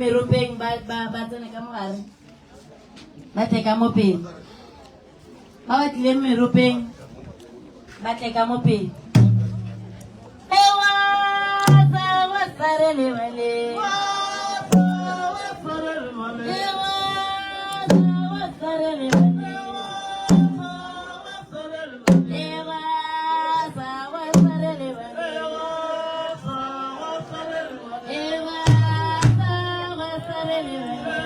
meropeng ba ba ba tsene ka mogare ba tle ka mo pele ba ba tlileng meropeng ba tle ka mo pele ewa sa wa sa re lebale ewa sa wa sa re lebale ewa sa wa sa re lebale ewa sa wa sa re lebale ewa sa mathata wa sa re lebale.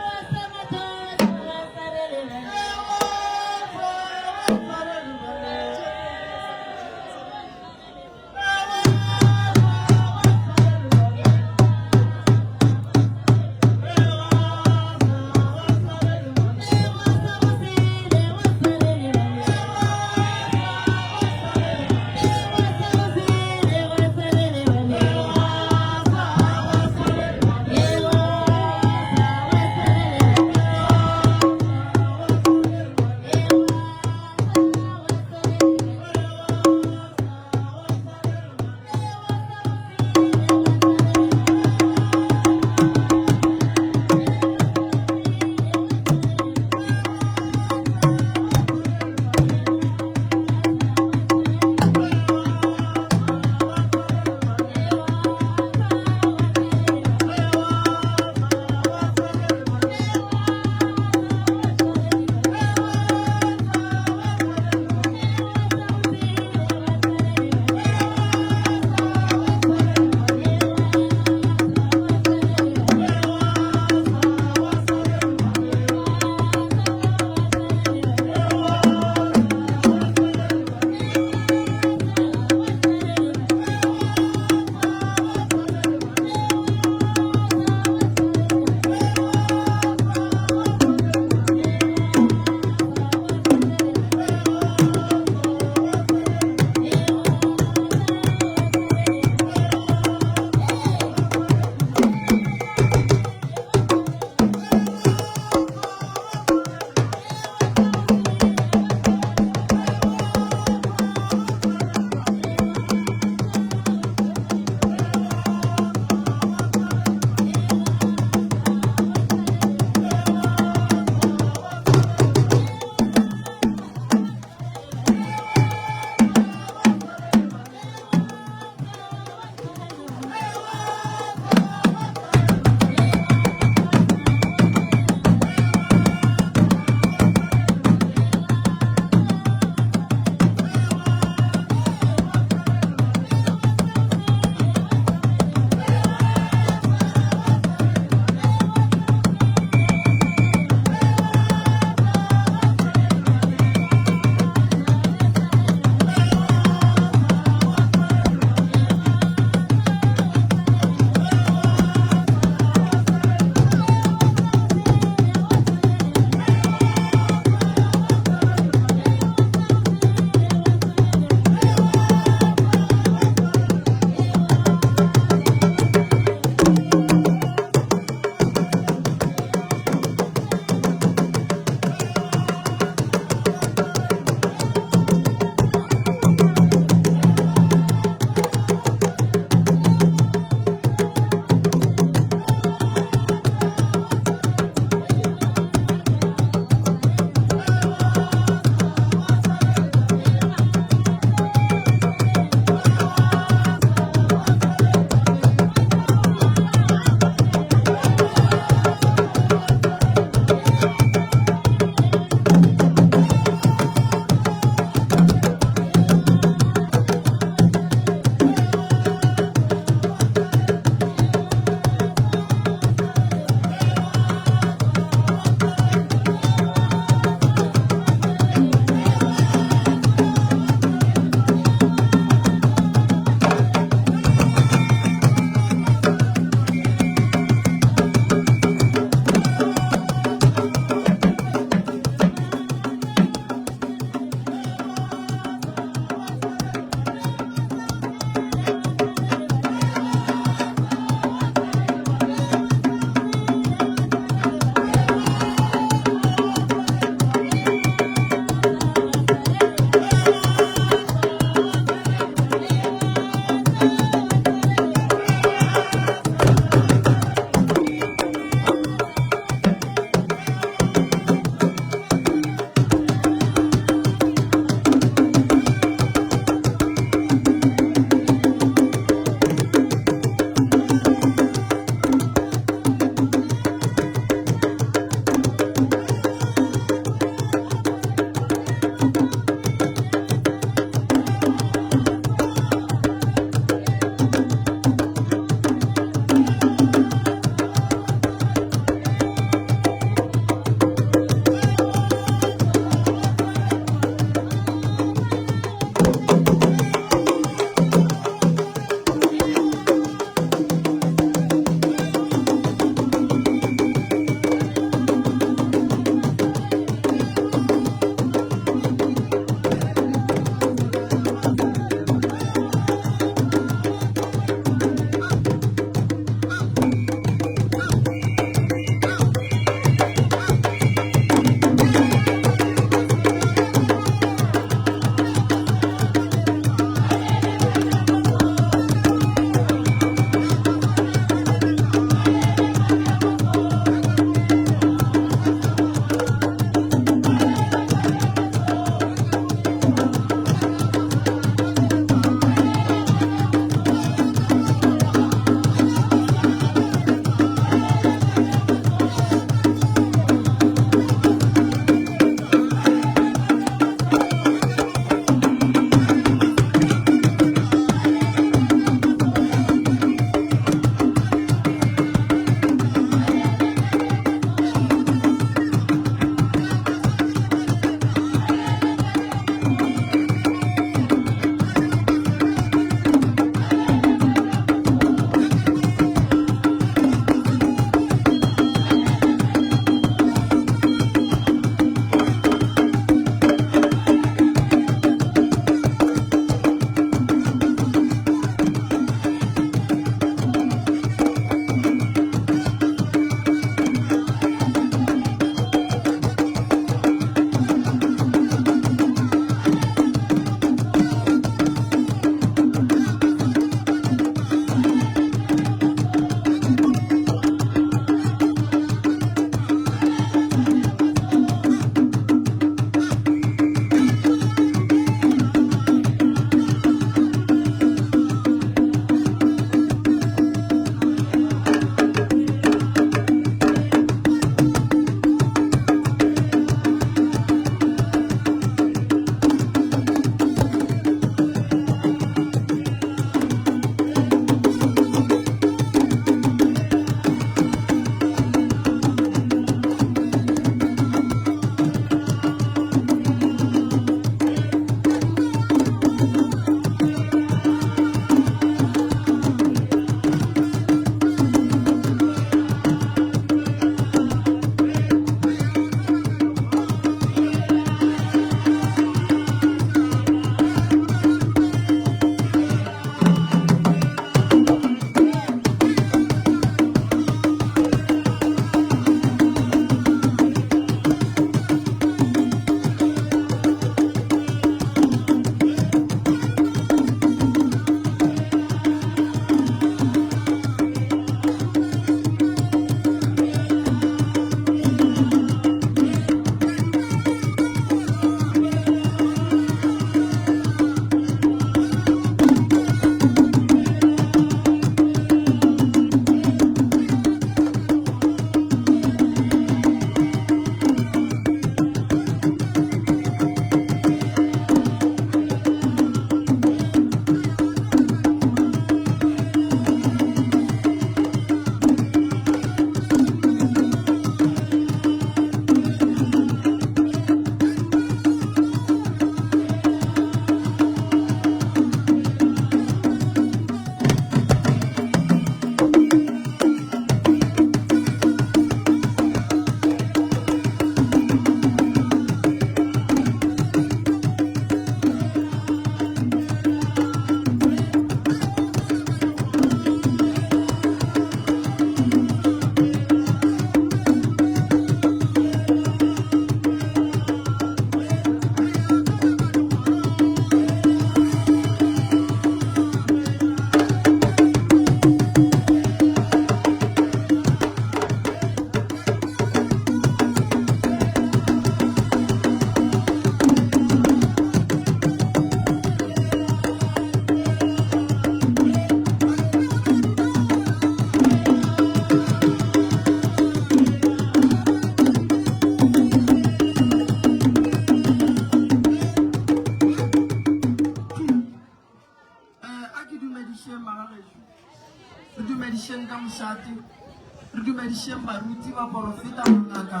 dumedišeng baruti, baporofeta, mangaka.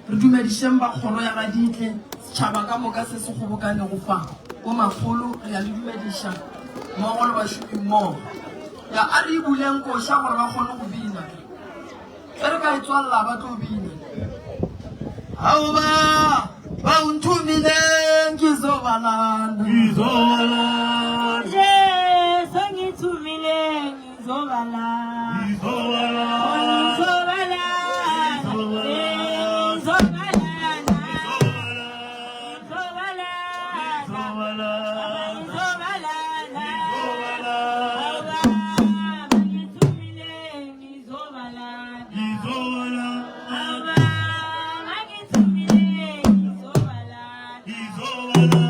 Re dumedišeng ba kgoro ya Raditle, setšhaba ka moka se se kgobokanego fa. Bomakgolo, re a le dumediša, mmogo le bašomimmogo. Ya, a re e buleng koša gore ba kgone go bina. Ge re ka e tswalela, ba tlo bina. Ao ba, ba o nthomileng, ke zo balana. Jesu ngithumile ngizobalana. Ngizobalana. Ngizobalana. Ngizobalana. Ngizobalana. Baba ngithumile ngizobalana. Baba ngithumile ngizobalana. Ngizobalana.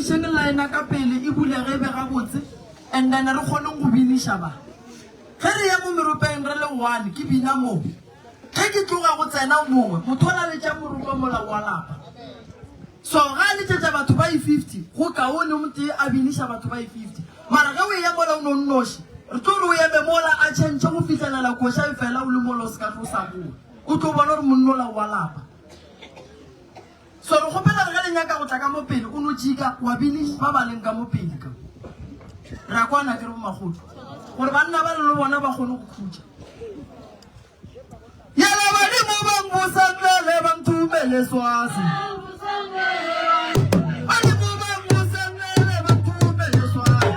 lokišeng line ka pele e bulege e be gabotse and then re kgoneng go biniša ba. Ge re ya mo meropeng re le one ke bina mo. Ge ke tloga go tsena o mongwe, motho o laletša moropa mola wa lapa. So ga a letšetša batho ba e 50, go kaone o motee a biniša batho ba e 50. Mara ge o eya mola o no nnoši, re tlo re o eme mola a tšhentšhe go fihlelela koša e fela o le mola o se ka tlo sa boa. O tlo bona gore monna ola wa lapa. So re kgopela re ge le nyaka go tla ka mo pele o no tšika wa biniša ba ba leng ka mo pele ka. Re a kwana ke re bomakgolo gore banna ba le le bona ba kgone go khutša. Yela badimo ba mbusanele ba nthumele Swazi. Badimo ba mbusanele ba nthumele Swazi.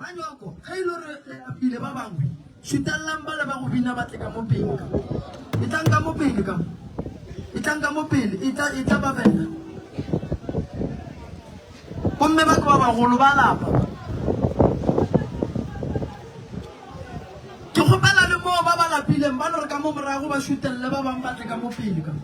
Anyoko, ge e le gore le lapile ba bangwe, šutellang bale ba go bina ba tle ka mo pele ka mo. Etlang ka mo pele ka mo. Etlang ka mo pele, etla, etla ba bena. Gomme ba ke ba bagolo ba lapa. Ke kgopela le moo ba ba lapileng ba no re ka mo morago ba šutelle ba bangwe ba tle ka mo pele ka mo.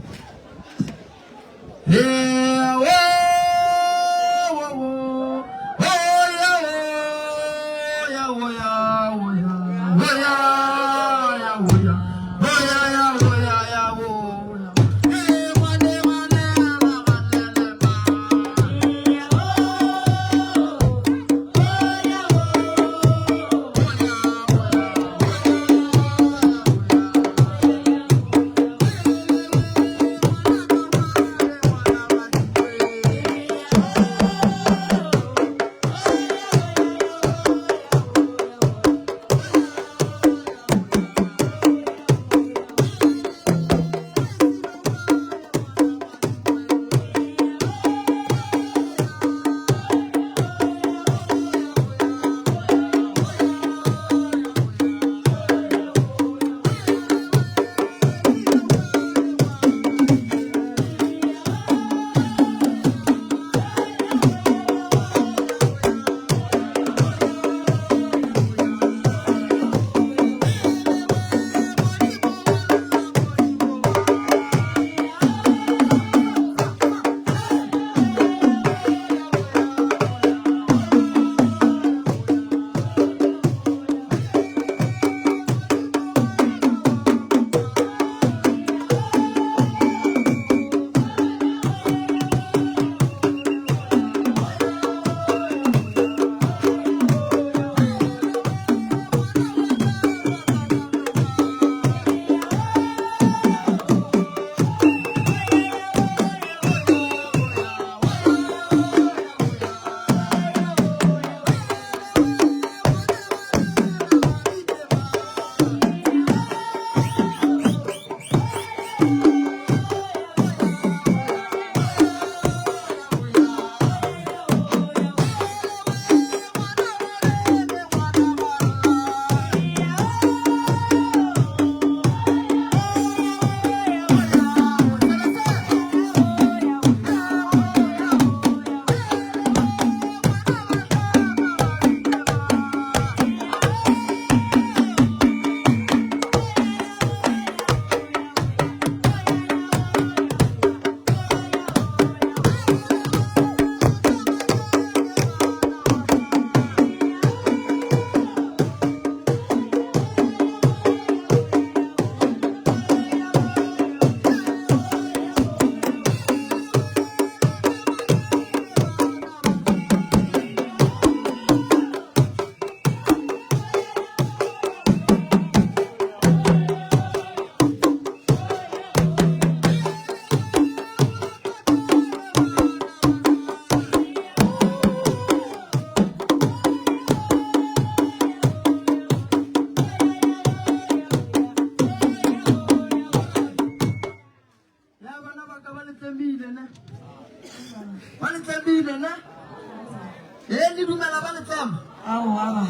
Le dumela ba le tlema? Aowa ba.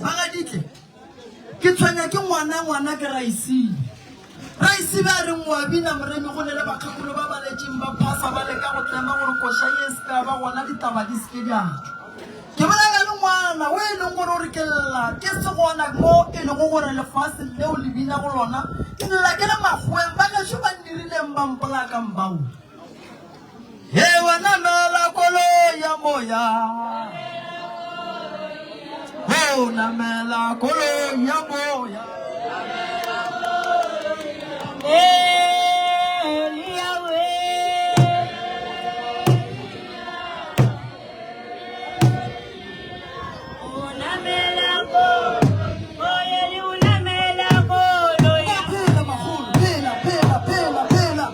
Ba ga ditle. Ke tshwenya ke ngwana ngwana ke Raisibe. Raisibe a re ngwa bina moremi go ne le bakgekolo ba ba letšeng ba phasa ba leka go tlema gore koša ye e se ka ba gona ditaba di se ke di a tšwa. Ke bolela le ngwana o e leng gore o re ke lla ke se gona mo e lego gore lefase leo le bina go lona ke lla ke le makgoweng ba gešo ba nnirileng ba mpolaya ka mbaola. He wa namela koloi ya moya. O namela koloi ya moya. Phela makgolo, phela, phela, phela, phela.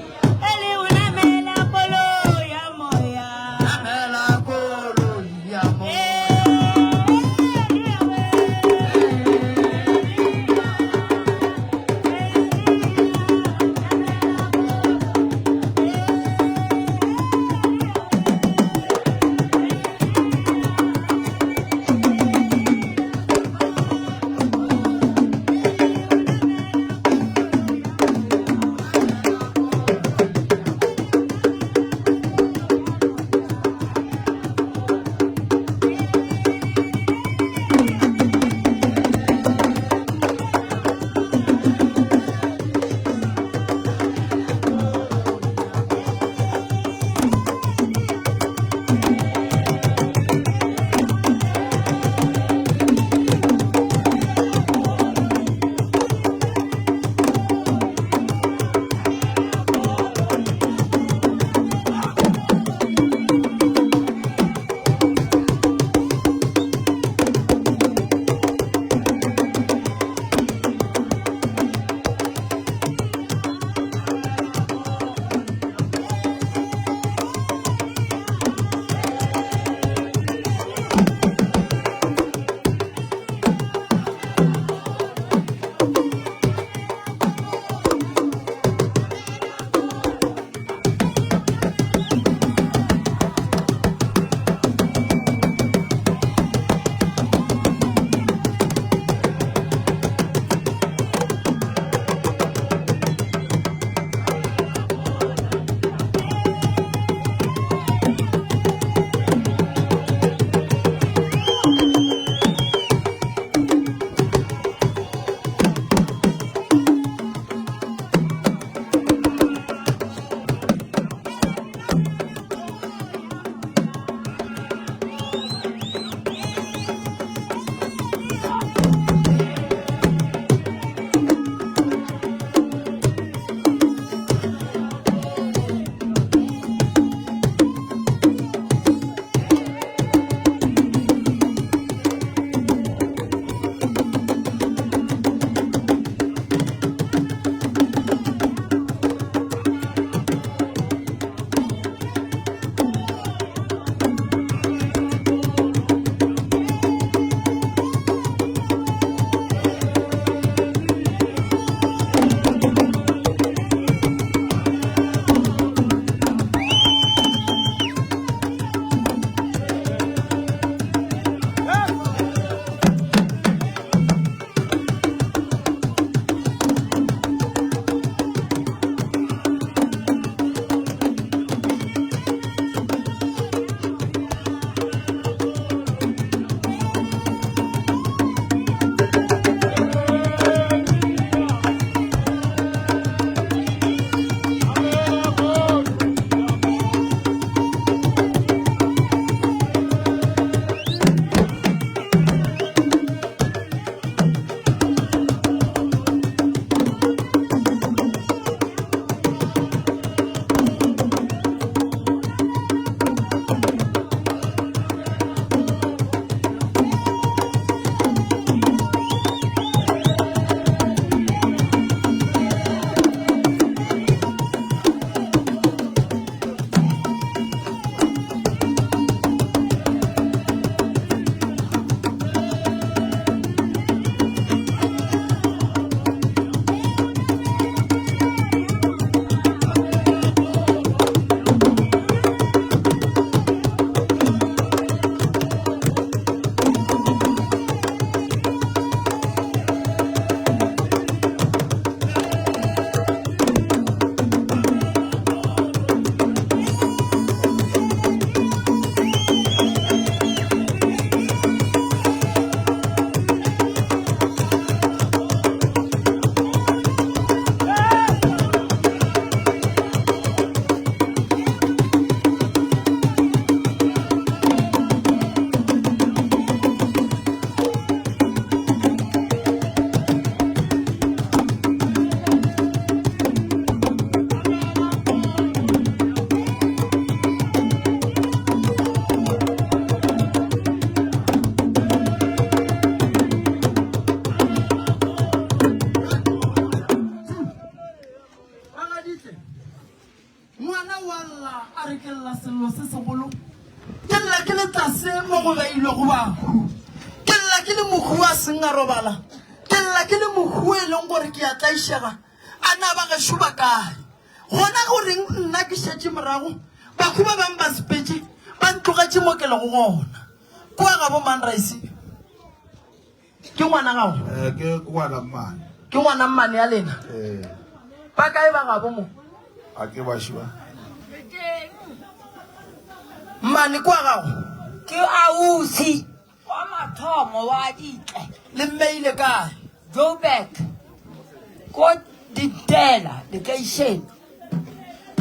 Namela koloi ya moya. bahu. Ke lla ke le mohu a seng a robala. Ke lla ke le mohu e leng gore ke a tlaišega. A na ba gešo ba kae? Gona go reng nna ke šetše morago? Bahu ba bang ba sepetše, ba ntlogetše mo ke lego gona. Kua gabo mang, Raisibe? Ke ngwana gago? Eh, ke ngwana mmane. Ke ngwana mmane ya lena? Eh. Ba kae ba gabo mo? A ke ba šiba. Mmane kwa gago? Ke ausi wa mathomo wa ditle. Le mmeile kae? Joburg. Ko Ditela, lekeišene.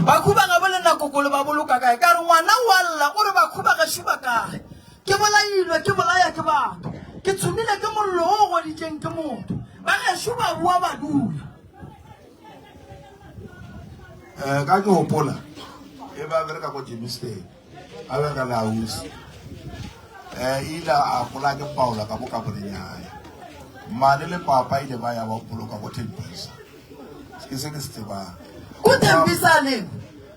Bakhu ba gabo le Nakokolo ba boloka kae? Ka re ngwana o a lla o re bakhu ba gešo ba kae? Ke bolailwe ke bolaya ke batho. Ke tshumile ke mollo o o goditšeng ke motho. Ba gešo ba boa ba dula. Eh, ka ke gopola e ba bereka ko Germiston a bereka le ausi eh ile a gola ke paola ka bo ka borenyaya mmane le papa ile ba ya ba boloka ko Tembisa ke se ke se tsebang Ko Tembisa leng?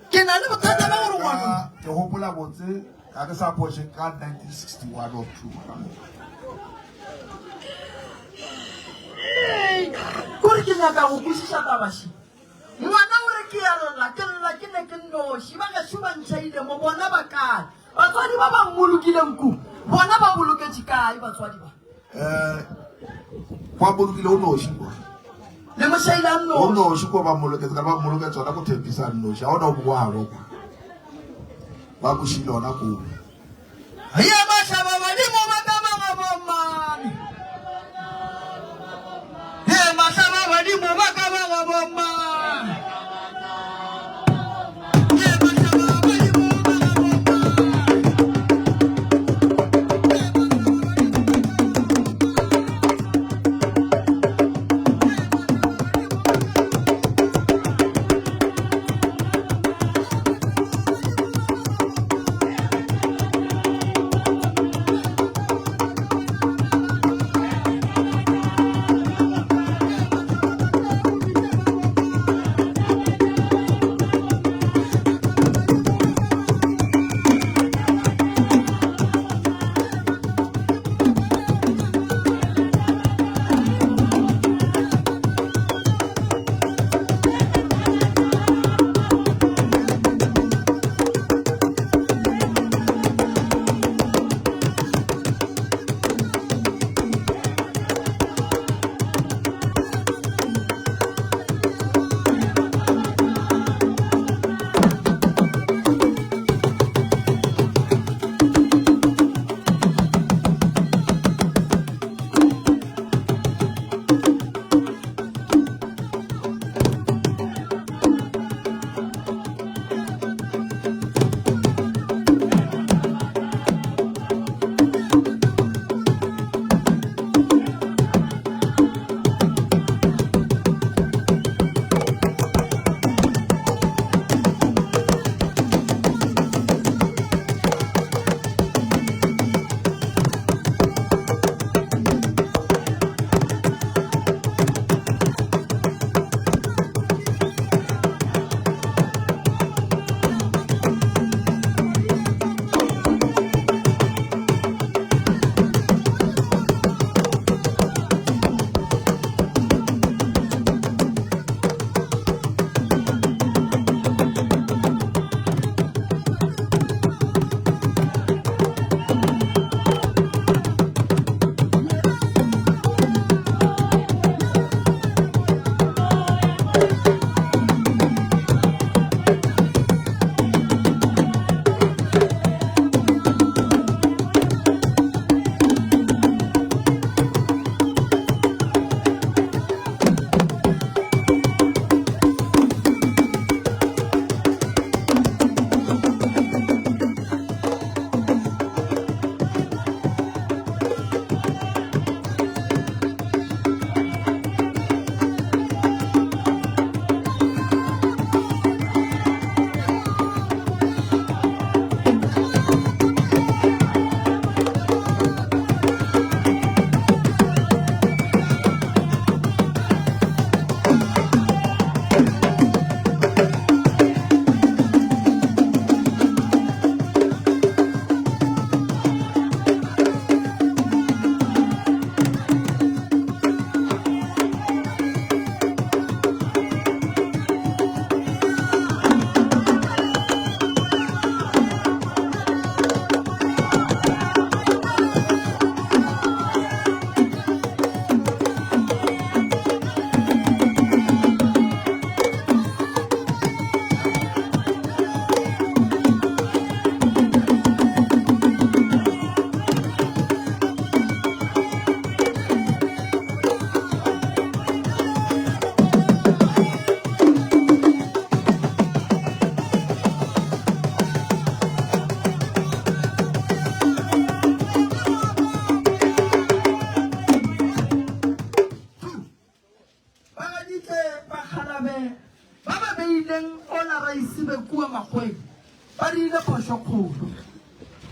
Ke na le bothata ba gore ngwana ke gopola botse ga ke sa phoše ka 1961 or 2 ka moo. Kore ke nyaka go kwešiša taba še. Ngwana o re ke a lla, ke lla ke ne ke nnoši, ba gešo ba ntšhaile mo, bona ba kae? Batswadi ba ba mmolokileng ku, bona ba boloketše kae batswadi ba? Eh, ba bolokile o noši kwa. Le mošaile a nnoši. O noši kwa ba mmoloketse, ka ba mmoloketse ona ko Thembisa a nnoši, ga ona o mongwe wa gabo kwa. Ba mošile ona koo. Ya mahlaba badimo ba ka ba ga bommane. Ye mahlaba badimo ba ka ba ga bommane. Ye mahlaba badimo ba ga bommane.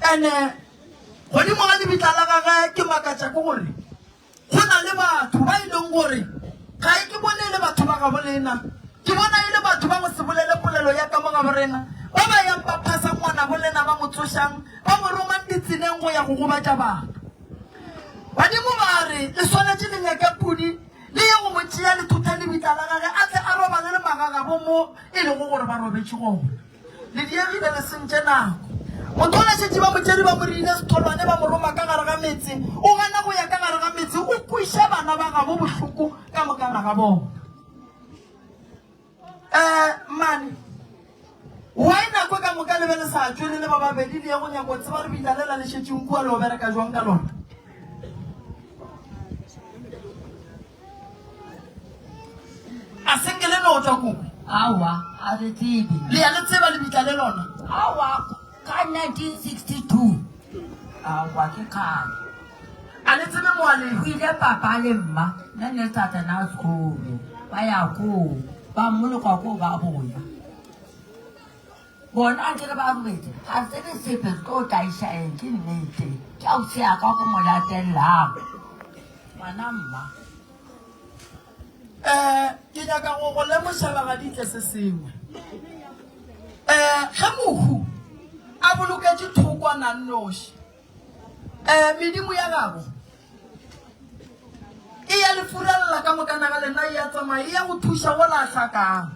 Ene godimo ga lebitla la gage ke makatša ke gore go na le batho ba e leng gore ga e ke bone e le batho ba gabo lena, ke bona e le batho ba go se bolele polelo ya ka mo gabo rena, ba ba yang ba phasa ngwanabo lena ba mo tsošang, ba mo romang ditseleng go ya go gobatša batho. Badimo ba re, Le swanetše le nyake pudi, le ye go mo tšea le thuthe lebitla la gage, a tle a robale le magagabo mo e lego gore ba robetše gona. Le diegile le sentše nako. Motho o šetše ba mo tšere ba mo reile setholwane ba mo roma ka gare ga metse. O gana go ya ka gare ga metse, o kweša bana ba gabo bohloko ka mokana ga bona. Eh, mmane, why nako ka moka le be le sa tšwe le le ba babedi le ye go nyaka go tseba re bitla lela le šetšeng kua le o bereka jwang ka lona? A se nke le no tšwa koko? Aowa, a re tsebe. Le ya le tseba lebitla le lona? Aowa, ka 1962. Aowa, ke kgale. A le tsebe mo a lego? Go ile papa le mma, nna ne le sa tsena sekolo, ba ya koo, ba mmoloka koo ba boya. Bona a nkere ba robetše, ga re tsebe sepe, re tlo tlaiša eng, ke nnete. Ke ausi ya ka ko mo latellang. Ngwana mma. Um ke nyaka go go lemoša bagaditle se sengwe. Um ge mohu a boloketše thokwana nnoši, um medimo ya gabo e ya le furella ka mokana ga lena, e ya tsamaya e ya go thuša go la hlakang.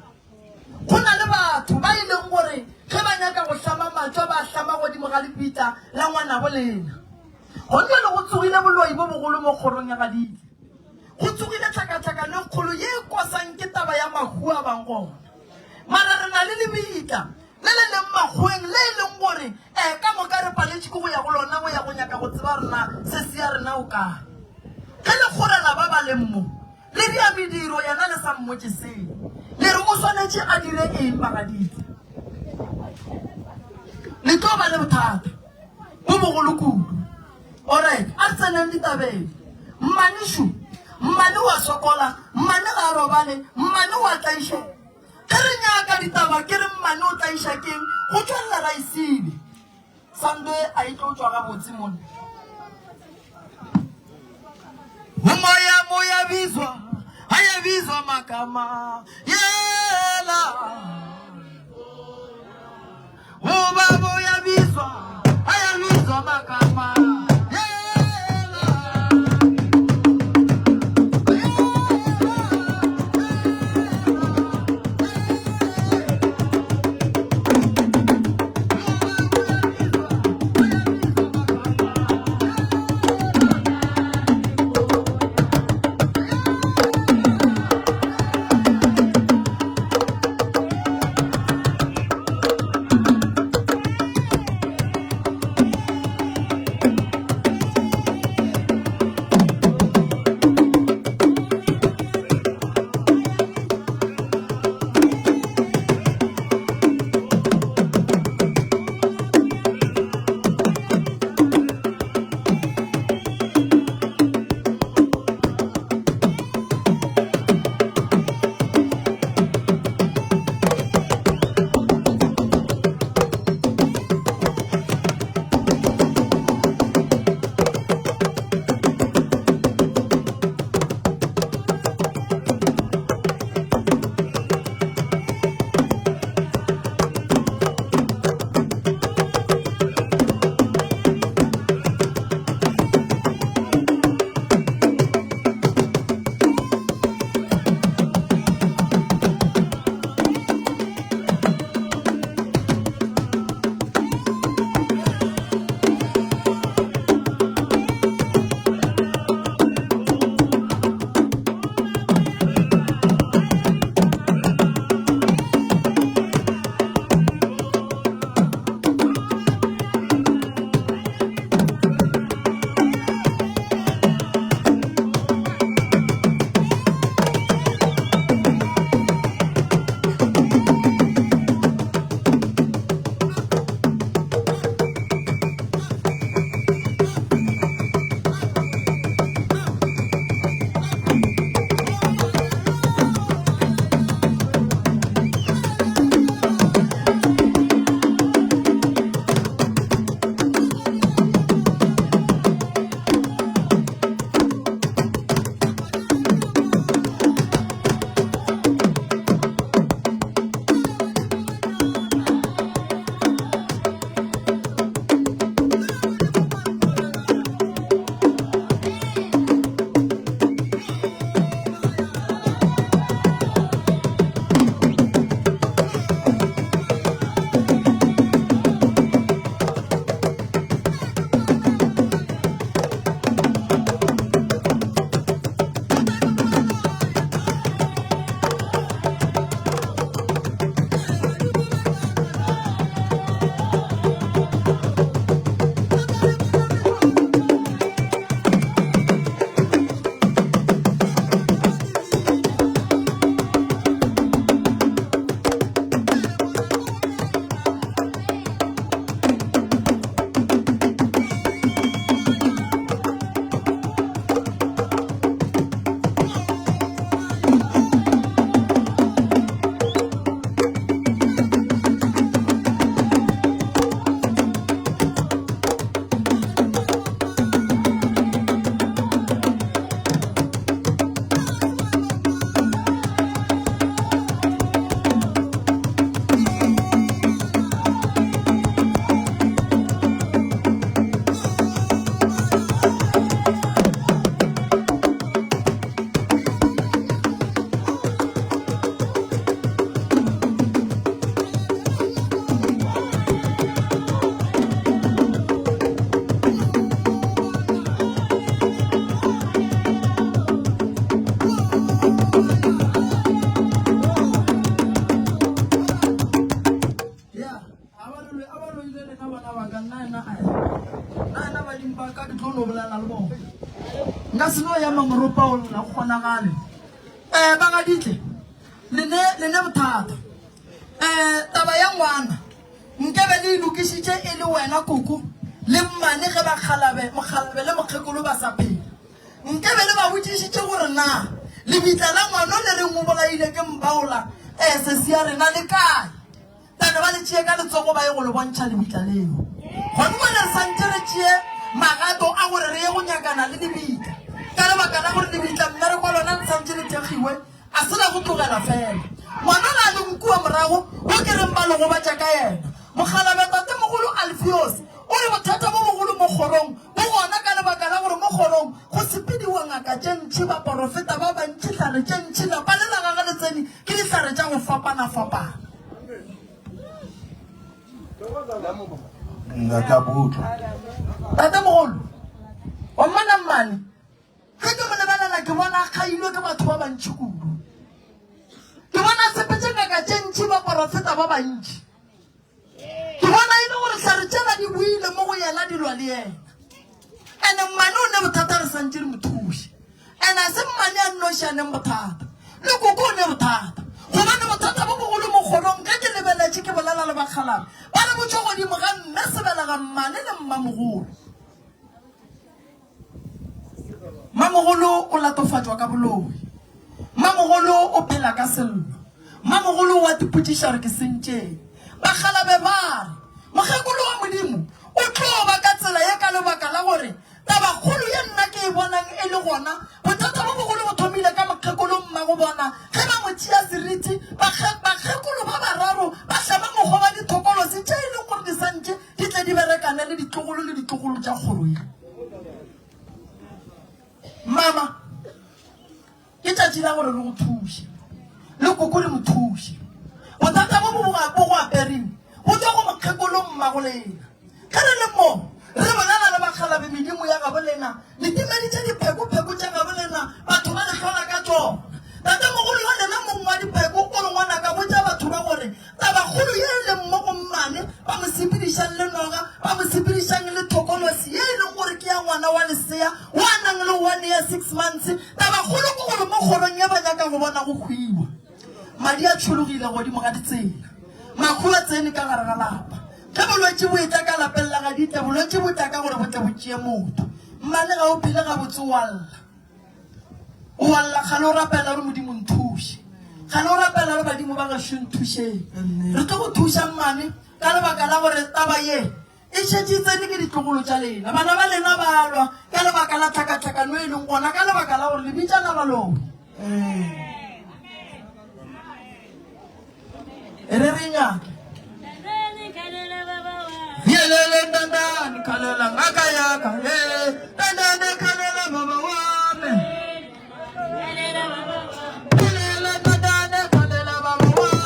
Go na le batho ba e leng gore ge ba nyaka go hlama matšwa ba a hlama godimo ga lebitla la ngwanabo lena. Gone bjale go tsogile boloi bo bogolo mo kgorong ya Gaditle. Go tsogile tlhakatlhakano e kgolo ye e kwasang ke taba ya mahu a bang gona. Mara re na le lebitla le le leng makgoweng le e leng gore um ka moka re paletše ke go ya go lona go ya go nyaka go tseba gore na sesi ya rena o kae. Ge le kgorela ba ba leng mo, Le dira mediro, yena le sa mmotše selo. Le re o swanetše a dire eng, bagaditse? Le tlo ba le bothata bo bogolo kudu. Alright, a re tseneng ditabeng. Mmane šo, mmane wa sokola, mmane ga a robale, mmane wa tlaišega. Ge re nyaka ditaba ke re mmane o tlaiša keng, go tšwelela Raisibe. Sando e a e tlo tšwa gabotse mona. Umoya moya bizwa ayabizwa magama yela ubaba uyabizwa ayabizwa magama yela. Nka se no ema moropa o lla, go kgonagale. Um ba ga Ditle, le ne, le ne bothata. Um taba ya ngwana, nkebe le e lokišitše e le wena koko le mmane ge bakgalabe, mokgalabe le mokgekolo ba sa phela. Nkebe le ba botšišitše gore na lebitla la ngwano le reng o bolaile ke mbaola, um sesi ya rena le kae. Ba ne ba le tšee ka letsogo ba ye go le bontšha lebitla leo. Gone bjale re santše re tšee magato a gore re ye go nyakana le lebitla. Ka lebaka la gore lebitla mmereko wa lona le santše le thekgiwe, a se la go tlogela fela. Ngwana la a leng kua morago, wo ke reng ba le gobatša ka yena. Mokgalabje Tatemogolo Alfios o re bothata bo bogolo mo kgorong bo gona ka lebaka la gore mo kgorong go sepediwa ngaka tše ntši, baporofeta ba bantši, hlare tše ntši, lapa le la gagwe le tsene ke dihlare tša go fapana-fapana. Nna ka butlwa. Tatemogolo wa mmana mmane, ge ke mo lebelela ke bona a kgailwe ke batho ba bantši kudu. Ke bona a sepetše ngaka tše ntši, baporofeta ba bantši. Ke bona e le gore hlare tšela di boile mo go yena di lwa le yena. Ene mmane o ne bothata re santše re mo thuše. Ene a se mmane a nnoši a neng bothata. Le koko o ne bothata. Gobane bothata bo bogolo mo kgorong ge ke lebeletše ke bolela le bakgalabje ba re bo tšwa godimo ga mme sebelega mmane le mmamogolo. Mmamogolo o latofatšwa ka boloi. Mmamogolo o phela ka sello. Mmamogolo o a tipotšiša gore ke sentšeng. Bakgalabe ba re, Mokgekolo wa Modimo o tlo ba ka tsela ye ka lebaka la gore tabakgolo ye nna ke e bonang e le gona. Bothata bo bogolo bo thomile ka mokgekolo mmagobona ge ba mo tšea seriti. Bakgekolo ba bararo ba hlama mokgwa wa dithokolosi tše e leng gore di santše di tle di berekane le ditlogolo le ditlogolo tša kgoro ye. Mama, ke tšatši la gore re go thuše, le koko le mo thuše. Bothata bo bo go apereng bo tšwa go mokgekolo mmago lena. Ge re le mo re bolela le bakgalabe medimo ya gabo lena, le timeditše diphekopheko tša gabo lena, batho ba le hlola ka tšona. Tatemogolo wa lena mong wa dipheko o re ngwanaka botša batho ba gore Tabakgolo ye e leng mo go mmane ba mo sepedišang le noga, ba mo sepedišang le thokolosi ye e leng gore ke ya ngwana wa lesea wo a nang le one year six months. Tabakgolo ke gore mo kgorong ye ba nyaka go bona go hwiwa. Madi a tšhologile godimo ga ditsela. Mahu a tsene ka gare ga lapa. Ge bolwetši bo etla ka lapeng la ga Ditle, bolwetši bo tla ka gore bo tle bo tšee motho. Mmane ga o phele gabotse o a lla. O a lla kgale o rapela o re Modimo nthuše. Kgale o rapela o re badimo ba gešo nthušeng. Re tlo go thuša mmane ka lebaka la gore taba ye e šetše e tsene ke ditlogolo tša lena. Bana ba lena ba lwa ka lebaka la tlhakatlhakano e leng gona ka lebaka la gore le bitšana baloi. E re re nyake. Yelele ndandani khalela ngaka yaka. Yelele ndandani khalela baba wami. Yelele ndandani khalela baba wami.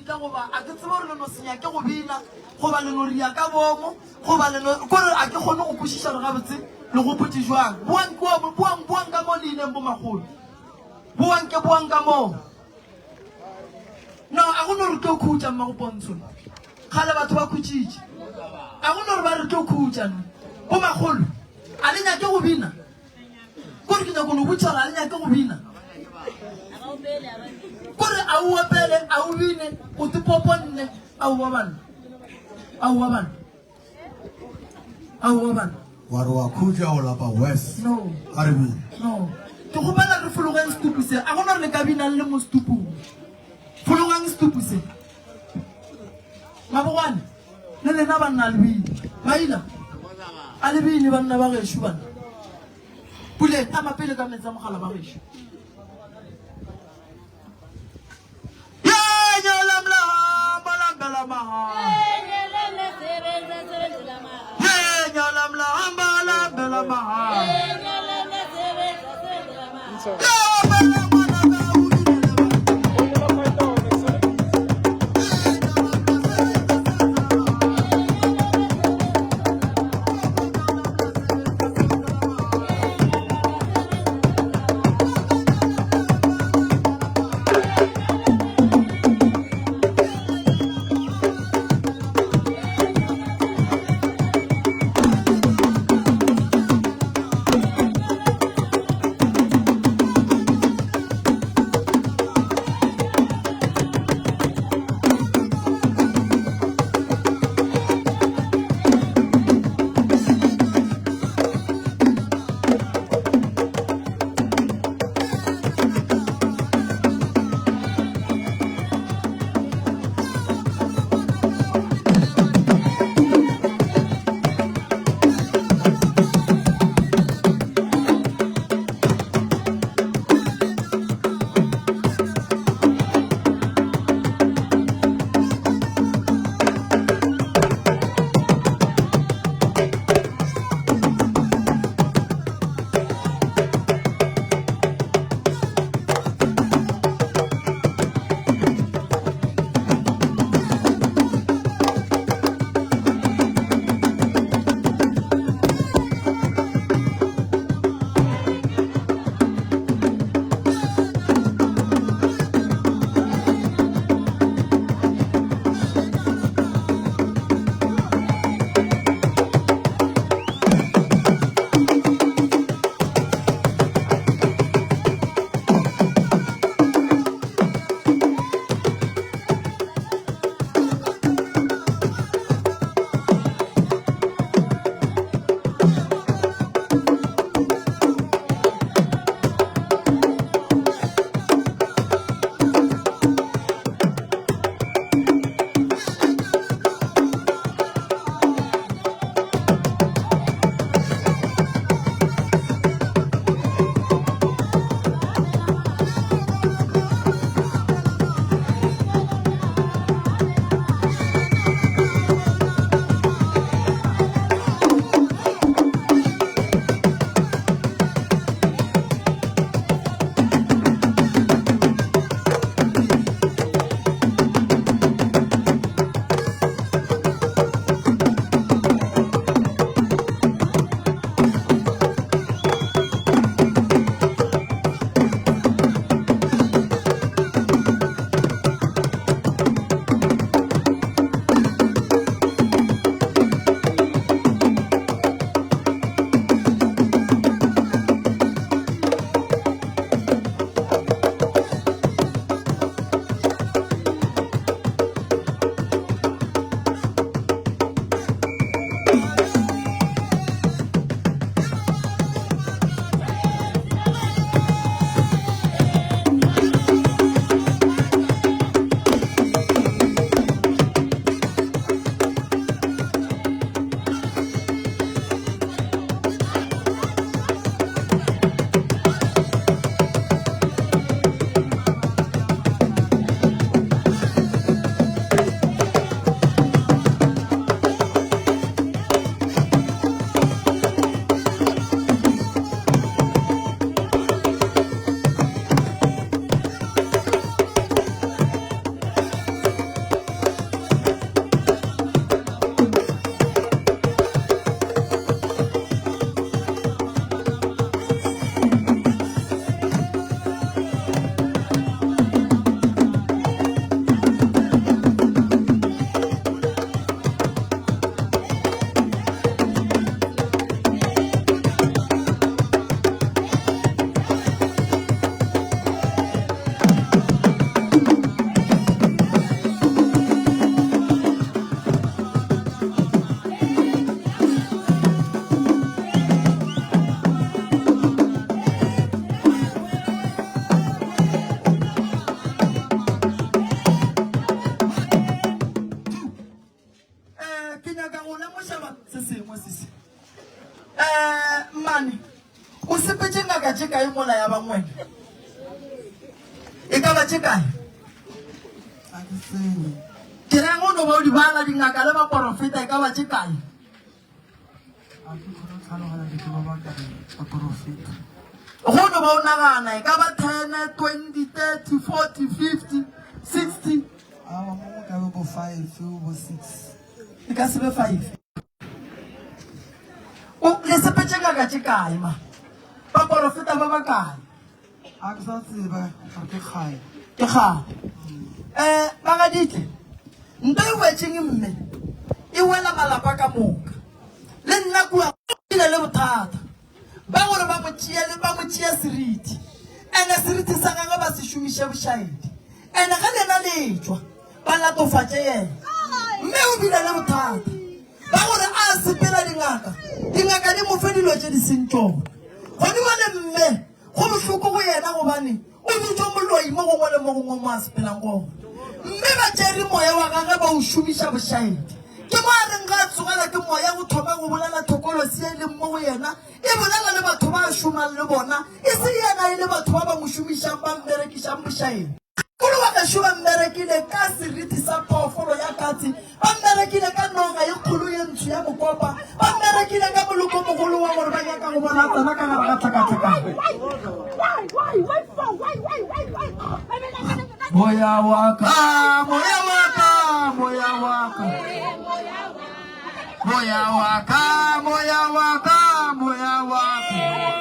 ditla goba a ke tsebe gore le no se nyake go bina goba le no ria ka boomo goba le no kore a ke kgone go kwešiša gore gabotse le gopotše jwang. Boang kua, boang, boang ka mo le ileng bomakgolo. Boang ke boang ka moo. No, a go no re tlo khutša mmago Pontsho. Kgale batho ba khutšitše. A go no re ba re tlo khutša no. Bomakgolo, a le nyake go bina? Kore ke nyako no botša gore a le nyake go bina. Kore a o opele, a o bine, o te poponne, aowa banna. Aowa banna. Aowa banna. Wa re wa khutša o lapa worse. No. A re bine. No. Ke kgopela re fologeng setupu se. A gona gore le ka binang le mo setupung. Fologang setupu se. Mabogwane, le lena banna a le bine. Maila, a le bine banna ba gešo banna. Puleng, ama pele ka meetse a mogala ba gešo. kae mola ya bang wena? E ka ba tše kae? Ga ke tsebe. Ke reng o no ba o di bala dingaka le baporofeta e ka ba tše kae? Ga ke kgone go tlhaloganya ke tseba ba kae baporofeta. Go no ba o nagana e ka ba 10, 20, 30, 40, 50, 60. Aowa mo go ka be bo 5 bo 6. E ka se be 5. O le sepetše ngaka tše kae ma? Baporofeta ba ba kae? A ke sa tseba gore ke kgale. Ke kgale. Um Bagaditle, nto e wetšeng mme e wela malapa ka moka. Le nna kua go bile le bothata ba gore ba mo tšee le ba mo tšea seriti. Ene seriti sa gagwe ba se šomiše bošaedi. Ene ge lena le etšwa ba latofatše yena. Mme o bile le bothata ba gore a sepela dingaka, dingaka di mo fe dilo tše di seng tšona. Gone bjale mme Go bohloko go yena gobane o bitšwa moloi mo gongwe le mo gongwe mo a sepelang gona. Mme ba tšere moya wa gagwe ba o šomiša bošaedi. Ke mo a reng ge a tsogela ke moya go thoma go bolela thokolosi ye e leng mo go yena, e bolela le batho ba a šomang le bona, e se yena e le batho ba ba mo šomišang ba mmerekišang bošaedi. Kolo wa gešo ba mmerekile ka seriti sa phoofolo ya katse, ba mmerekile ka noga ye kgolo ye ntsho ya mokopa, ba mmerekile ka molokomogolo wa gore ba nyaka go bona a tsena ka gare ga tlhakatlhakano. Moya wa ka, moya wa ka, moya wa ka. Moya wa ka, moya wa ka, moya wa ka.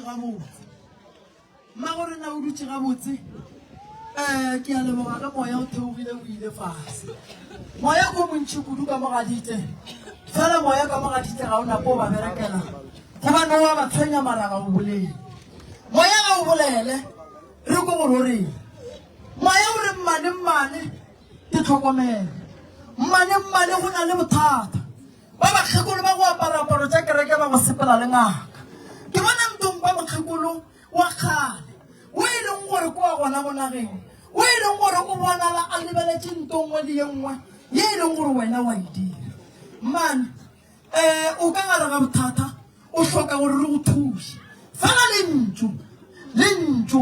gabotse? Mmago rena o dutše gabotse? Um ke a leboga ge moya o theogile o ile fase. Moya ko montši kudu ka mo Gaditle. Fela moya ka mo Gaditle ga o napo o ba berekela gobane o a ba tshwenya mara ga o bolele. Moya ga o bolele, re ko gore o reng. Moya o re mmane mmane ke tlhokomele. Mmane mmane go na le bothata. Ba bakgekolo ba go apara aparo tša kereke ba go sepela le ngaka. Ke bona Ntompa mokgekolo wa kgale o e leng gore ke wa gona mo nageng, o e leng gore o bonala a lebeletše nto nngwe le ye nngwe ye e leng gore wena wa e dira. Mmane, um o ka gare ga bothata, o hloka gore re go thuše. Fela Lentšu, Lentšu,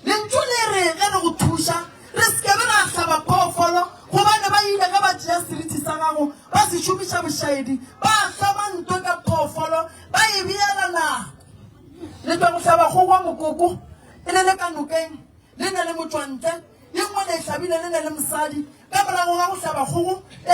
Lentšu le re ge re go thuša, re se ke be ra hlaba phoofolo, gobane ba ile ge ba tšea seriti sa gago ba se šomiša bošaedi, ba hlama ntwe ka phoofolo, ba e beela nako. Le tšwa go hlaba kgogo mokoko, e le le ka nokeng, le ne le motšwantle, ye nngwe le e hlabile le ne le mosadi, ka morago ga go hlaba kgogo.